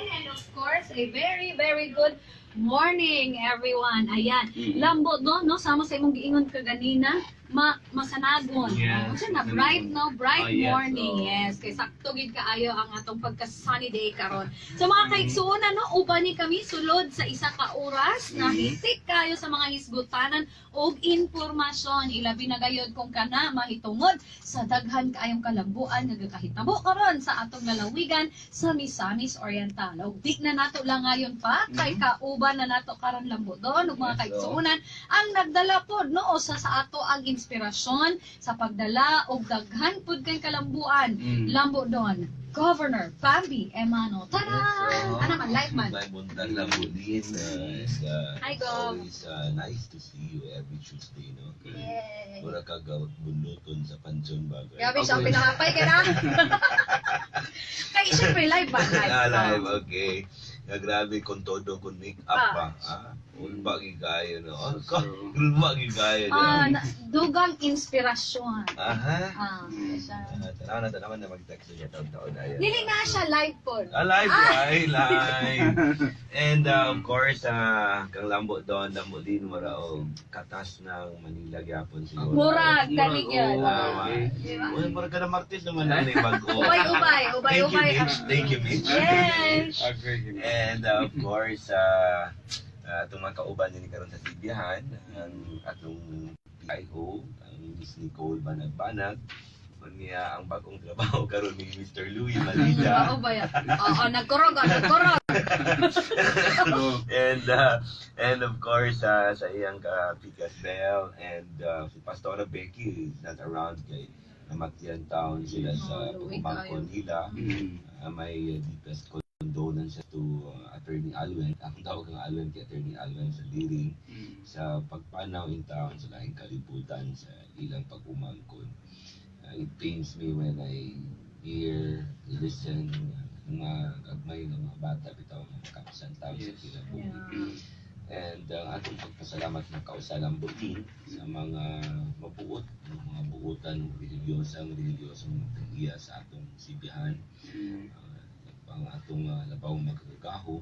And of course, a very, very good morning, everyone. Ayan. Lambo do, no? Sama sa imong giingon kaganina, masanagon. Yes. Unsa na bright, no? Bright Oh, yes, morning. oh. Yes, kay sakto gid kaayo ang atong pagka sunny day karon. So mga kaigsuonan, no, uban ni kami sulod sa isa ka oras na hitik kayo sa mga hisgutanan og impormasyon, ilabi na gayod kung kana mahitungod sa daghan kaayong kalambuan nga gakahitabo karon sa atong lalawigan sa Misamis Oriental. Og di na nato lang ngayon pa kay kauban na nato karon, Lambo Don, ug mga kaigsuonan, ang nagdala pod, no, usa sa ato ang inspirasyon sa pagdala og daghan pod kay kalambuan. Lambo Don, Governor Bambi Emano. Tada! Yes, oh. Ano man, live man. May buntag lang po din. It's Hi, Gov. Always nice to see you every Tuesday, no? Kay Yay! wala ka gawat buluton sa pansyon bagay. Grabe siya, pinahapay ka na. Kay syempre live ba? Live. Ah, live, okay. Ya, grabe con todo con make up pa. Ah, ulba gigayo, no? Oh, ko, ulba gigayo, no? Ah, dugang inspirasyon. Aha. Ah, siya. Ah, tanaw na, tanaw na mag-text niya taon-taon. Ayan. Dili na siya live po. Ah, live, right? Live. And of course, kang Lambo Don, Lambo din, mura og katas ng Manila gyapon siguro. Murag, dali yun. Tama. Di ba? Uy, mura ka na Martes naman na ni bago. Ubay, ubay, ubay, Thank you, ubay. Mitch. Thank you, Mitch. Yes. Agree. And of course, atong mga kauban din karon sa Sibihan, ang atong PIO, ang Miss Nicole Banag-Banag, unya ang bagong trabaho karon ni Mr. Louis Malida. Oo ba yan? Oo, nagkurog, oh, nagkurog. And of course sa iyang ka Pikas Bell and si Pastora Becky is not around kay namatyan town sila sa Oh, luwi pagumangkon nila. May deepest condolences to Attorney Alwen. Ang tawag ng Alwen kay Attorney Alwen sa Liring sa pagpanaw in town sa laing kalibutan sa ilang pag-umangkon. It pains me when I hear, listen, mga gagmay ng mga bata bitaw nga makapsan taon sa kinabuhi. And ang atong pagpasalamat ng kausalang butin sa mga mabuot, ng mga buotan relihiyosang mga tag-iya sa atong sibihan. Ang atong labaw magkagaho,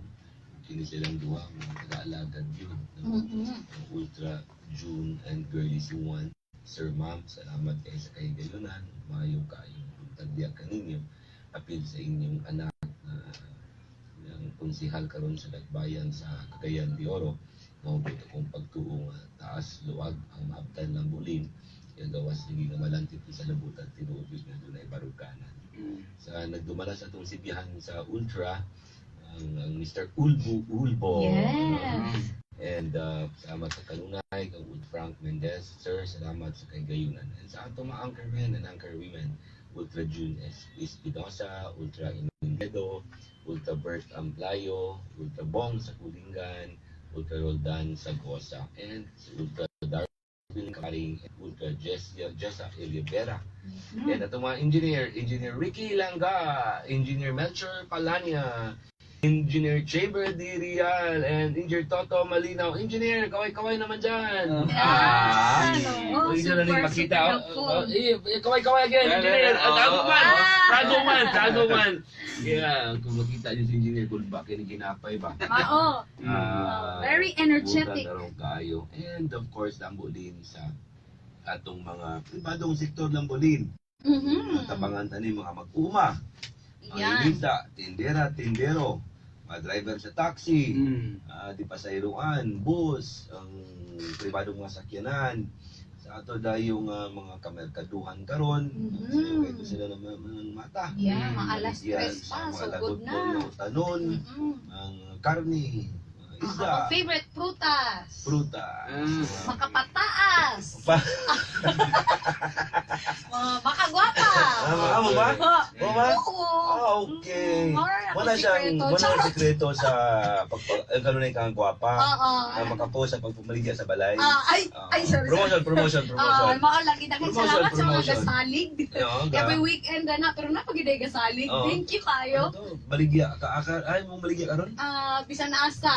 kini silang duha, mga taga-alagad yun, no? Ang Ultra June and Girly Suwan. Sir, ma'am, salamat kayo sa kahigayunan. Maayo kayo buntag diya kaninyo. Apil sa inyong anak na ang konsihal karon sa Dakbayan sa Cagayan de Oro. Maubot akong pagtuo nga taas luwag ang maabtan ng bulin. Kaya gawas hindi nga malantit sa labutan tinuod yun nga dunay baruganan. Sa nagdumala sa atong sibihan sa Ultra, ang Mr. Ulbo Ulbo. Yes. And salamat sa kanunay, kang Wood Frank Mendez. Sir, salamat sa kay gayunan. And sa atong mga anchormen and anchor women, Ultra June Espinosa, Ultra Ingedo, Ultra Bert Amplayo, Ultra Bong sa Kulingan, Ultra Roldan sa Gosa, and si Ultra Darwin Karing, Ultra Jessia, Jessa Elibera. And atong mga engineer, Engineer Ricky Langga, Engineer Melchor Palania, Engineer Chamber D. Real, and Engineer Toto Malinaw. Engineer, kaway-kaway naman dyan. Ah, oo, Uy, dyan na super, rin makita. super Oh, helpful. oh, eh, kaway-kaway again, engineer. Yeah, Ah, tago man. Ah. Tago man, tago man. Yeah, kung makita niyo si Engineer Gulba, kiniginapay ba? Oo. Ah, Very energetic. Bukan kayo. And of course, Lambolin sa atong mga pribadong sektor, Lambolin. Tabangan tani mga mag-uma, mga Yan. ilita, tindera, tindero, mga driver sa taxi, di pasayroan, bus, ang pribadong mga sakyanan. Sa ato dayong mga kamerkaduhan karon, ito sila ng mga mata. Yeah, mga alas Yan, 3 sa pa, mga so lagot good na. Tanon, ang karne, mga Ang isda, akong favorite, prutas. prutas. Makapataas. Pa. Mga makagwapa. Ah, amo ba? Mo ba? Oo. Ah, okay. Wala Wala siyang sikreto. wala Charot. sikreto sa pagpa ang kanunay kang gwapa. Oo. Na makapost sa pagpumaligya sa balay. Ah, ay, Ah, ay, sorry. Promotion, promotion, promotion. Ah, mao lagi daghang Promotion, salamat sa mga promotion. gasalig. Oo, Every weekend na, pero napagiday gasalig. Oo. Thank you kayo. Ano to? Baligya ka akar ay mong baligya karon? Ah, bisan asa.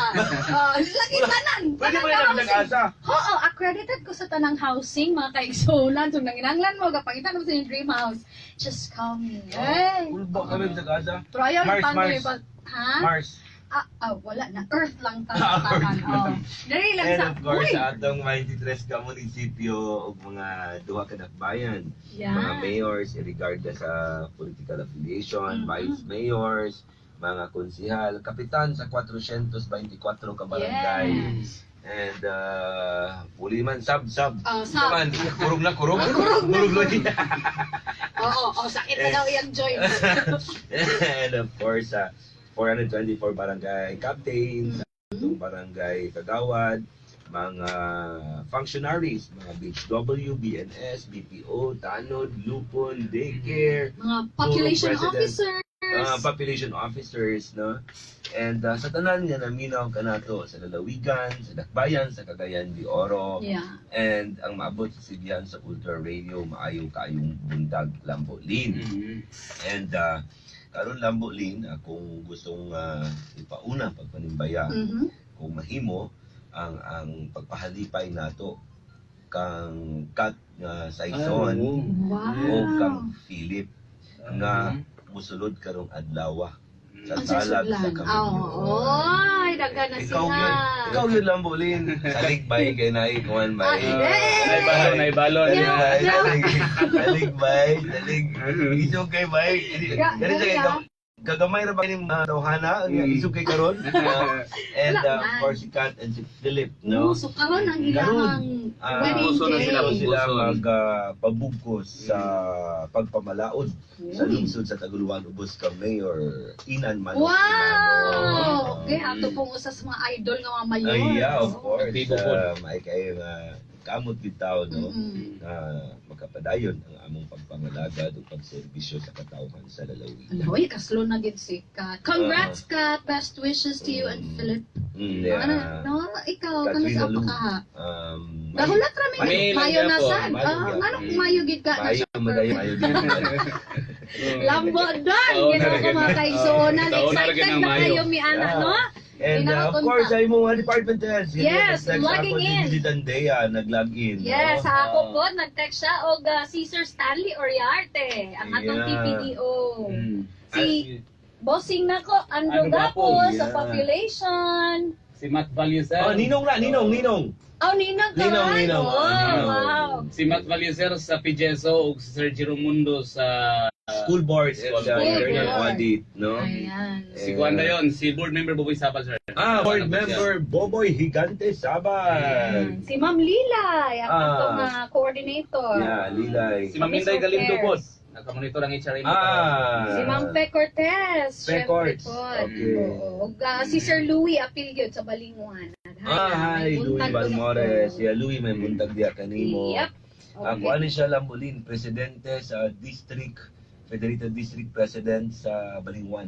Ah, lagi tanan. Pwede Tanan ba yung housing. nag-asa? Oo, accredited ko sa tanang housing, mga kaigsulan. So, nanginanglan mo, kapangita mo sa inyong dream house. Just call me. Ay. Ulba kami sa asa. Pero ayaw Mars, lang Mars. pa. Ha? Ha? Mars. Ah, wala na. Earth lang ta. Takan. Oh. Diri lang And sa of course, Uy! sa atong 23 ka munisipyo ug mga duha ka dakbayan, mga mayors regardless sa political affiliation, vice mayors, mga konsihal, kapitan sa 424 ka barangay. And puli man sab sab. Oh, sab. Man, kurog na kurog. Kurog na. Kurog na. Oo, oh, sakit na daw iyang joint. And of course, 424 barangay captains, atong barangay kagawad, mga functionaries, mga BHW, BNS, BPO, Tanod, Lupon, Daycare, Mga population Puro president. officers. Population officers, no? And sa tanan nga naminaw kanato sa lalawigan, sa Dakbayan, sa Cagayan de Oro, and ang maabot sa Sibiyan sa Ultra Radio, maayo kaayong buntag, Lambolin. And karon, Lambolin, kung gustong ipauna pagpanimbaya, kung mahimo ang pagpahalipay nato kang Kat nga Saison Wow. o kang Philip nga musulod karong adlaw sa Ang sa talag sa sudlan. Caminyo. Oh, oy, daghan na Ikaw sila. yun. Ikaw yun lang, Bulin. Salig bay, kay nai, kuwan bay. Ah, eh! Naibalon, naibalon. Salig bay, Yeah. salig. Salig bay, salig. Isog kay bay. Dili siya kay gagamay ra ba kining mga tawhana? Isog kay karon. And Wala of man. course si Kat and si Philip, No, no? so karon ang ilang Ah, wedding Puso na day. sila, Sila sila Puso. magpabugkos sa pagpamalaod sa Uy. lungsod sa Taguluan ubos ka Mayor Inan Manok. Wow! Imano. Okay, ato pong usa sa mga idol nga mga mayor. Ay, yeah, of course. Aktibo po. May kayo nga kamot bitaw, no? Na makapadayon ang among pagpangalagad o pagserbisyo sa katawhan sa lalawigan. Uy, kaslo na gid si Kat. Congrats, Kat. Best wishes to you and Philip. Yeah. Ano, no, ikaw, kano Katrina sa Lu. ka? Gahulat ra mi May lang mayo na gyapon. sad. Mayo Ah, gyapon. nganong mayo gid ka na Mayo, siya? madayo, mayo din. Lambo dan, Oo, ginoo ko naragid mga na. kaigsuonan. Oo, Excited naragid na ng Mayo. kayo mi ana, no? And of Pinakapunta. course, ay mo mga department heads. Yes, logging in. Si Tandea, nag-log in. Yes, no? sa ako po, nag-text siya og si Sir Stanley Oriarte, ang atong PPDO. Si Bossing nako, Andrew Andrew Gapo Gapo, sa population. Si Matt Valuser. Oh, ninong na, ninong, ninong. Oh, Ninong ka Ninong, man. Ninong. Oh, Ninong. wow. Si Matt Valuser sa PGSO ug si Sir Jerome Mundo sa School boards and School sa board. internal audit, no? Ayan. Si Juan na yun, si board member Boboy Sabal, sir. Ah, board member Boboy Higante Sabal. Ayan. Si Ma'am Lilay, ang atong coordinator. Yeah, Lilay. Si Ma'am Inday Office of Galindo po. Affairs. Nakamonitor ang HRM. Ah. Si Ma'am Pe Cortez. Pe Syempre Cortez. po. Okay. Oo. Ug, si Sir Louis Apilio sa Balinguan. Ah, hi, may Louis buntag Balmores. ko. Yeah, Louis, may buntag diya kanimo. Yep. Ako Okay. ano siya Lambolin, presidente sa district, Federated District President sa Balingwan.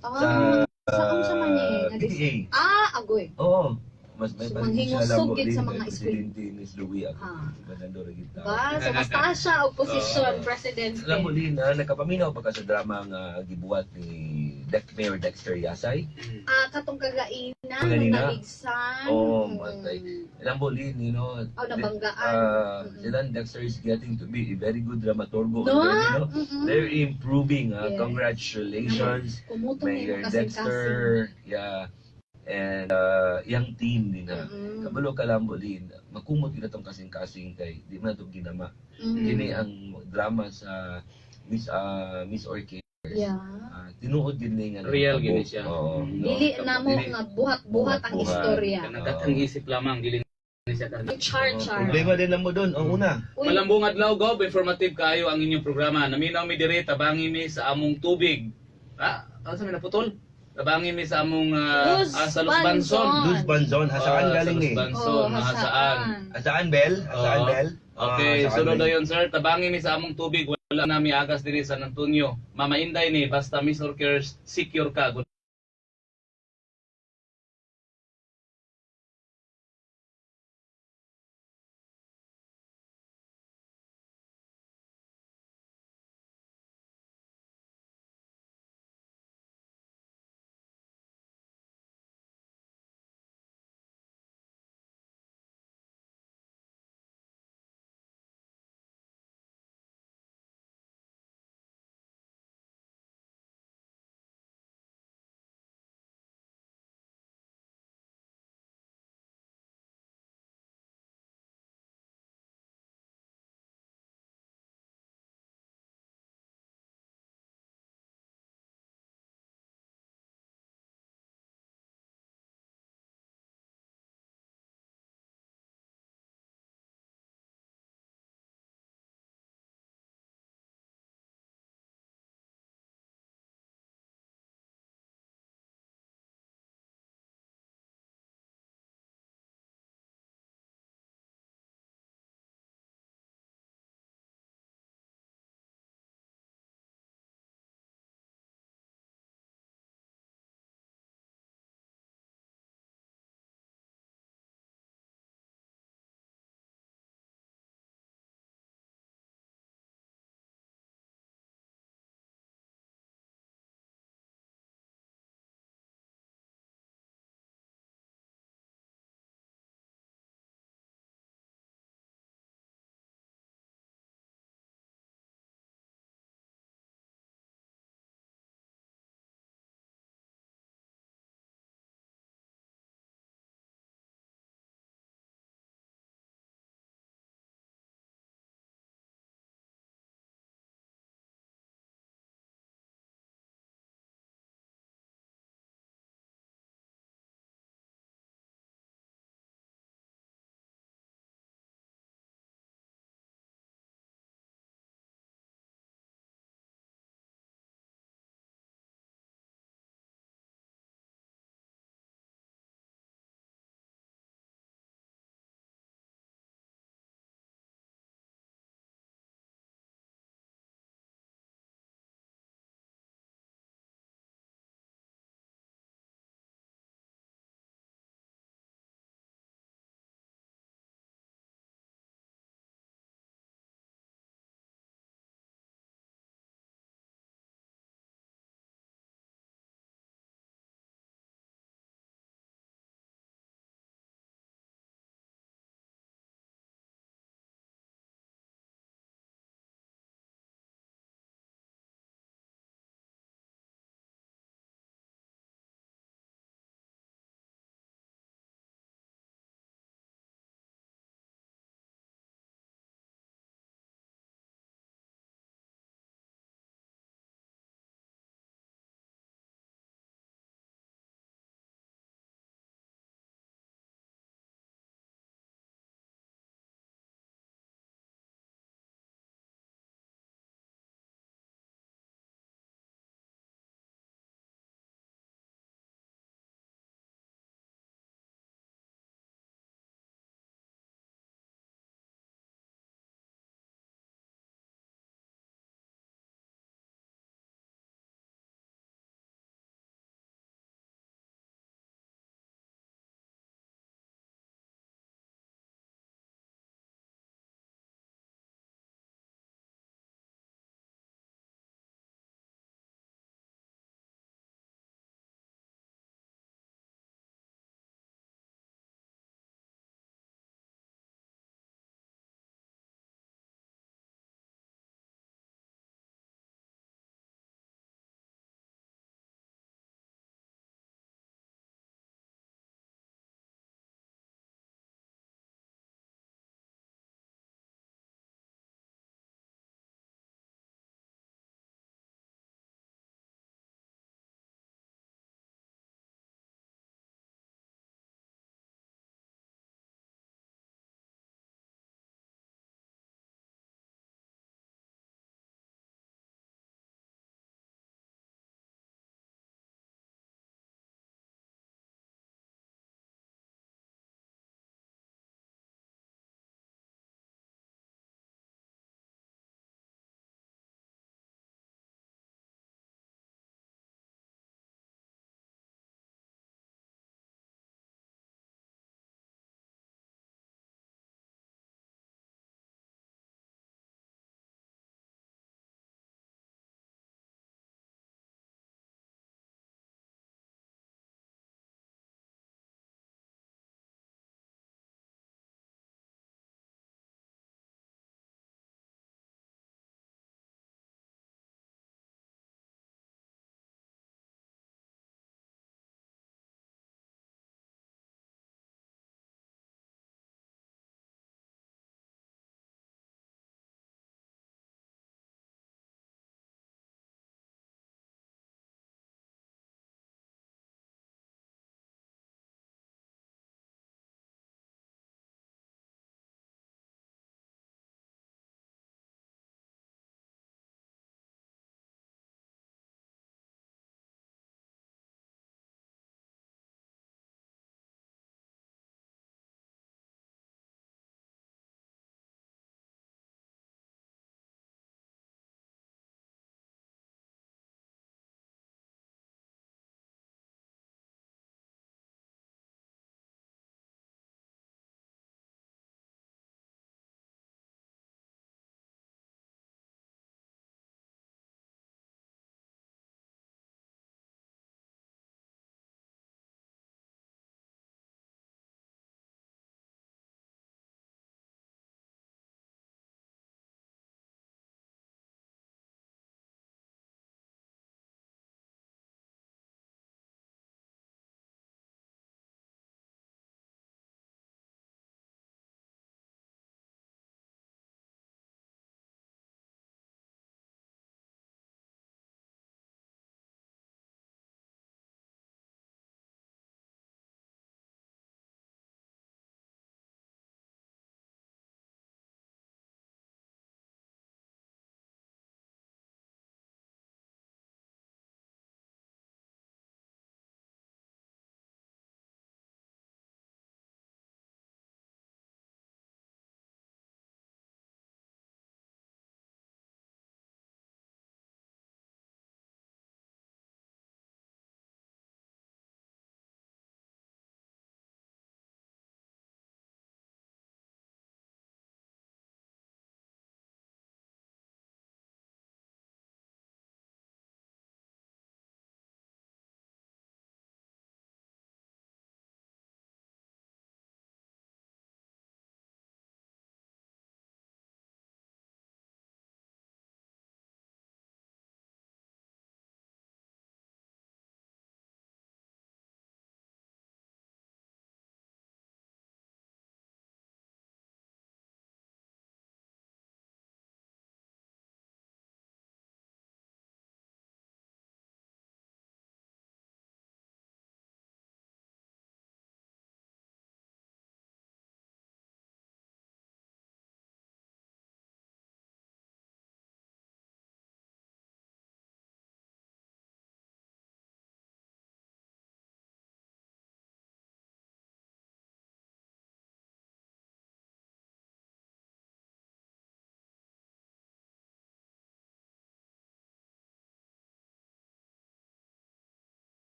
Ah, sa unsa man ni nga PTA. Ah, agoy. Oo. Mas may So, balik siya manghingusog gid Lambolin sa kay mga school. Presidente Miss Louis ako. Ah. Bandando ra gid tao. Ba, so mas taas siya og posisyon, presidente. Lambolin, ha, nakapaminaw pa ka sa drama nga gibuhat ni Mayor Dexter Yasay. Ah, katong kagaina, nung Kagaina? naligsan. Oo, matay. Lambolin, Oh, nabanggaan. Silan Dexter is getting to be a very good dramaturgo No? already, no? They're improving. Congratulations, Kumutong na Mayor yung kasing-kasing. Dexter. Yeah. And yung team din na. Kabalo ka Lambolin, makumot yun atong kasing-kasing kay di man itong ginama. Kini ang drama sa Miss Orchid. Tinuod din ni nga Real nagtabo. gini siya. Oo, no? Dili na mo Dili. nga buhat-buhat ang Buhat-buhat. istorya. Kanang isip lamang dili ni siya kanang. Char-char. Problema din lang mo doon, ang una. Uy, Malambong adlaw gob, informative kaayo ang inyong programa. Naminaw mi diri, tabangi mi sa among tubig. Ah, ano sa mi naputol? Tabangi mi sa among Luz sa Luz Banson. Banson. Luz Banzon, hasaan Ah, galing sa Luz ni? Banson, Oh, hasaan. hasaan. Hasaan Bel? Hasaan Oo. Bel? Okay, Ah, hasaan sunod Bel. na yun, sir. Tabangi mi sa among tubig. Wala na mi agas diri sa San Antonio. Mama Inday ni, basta Miss Orkers, secure ka. Good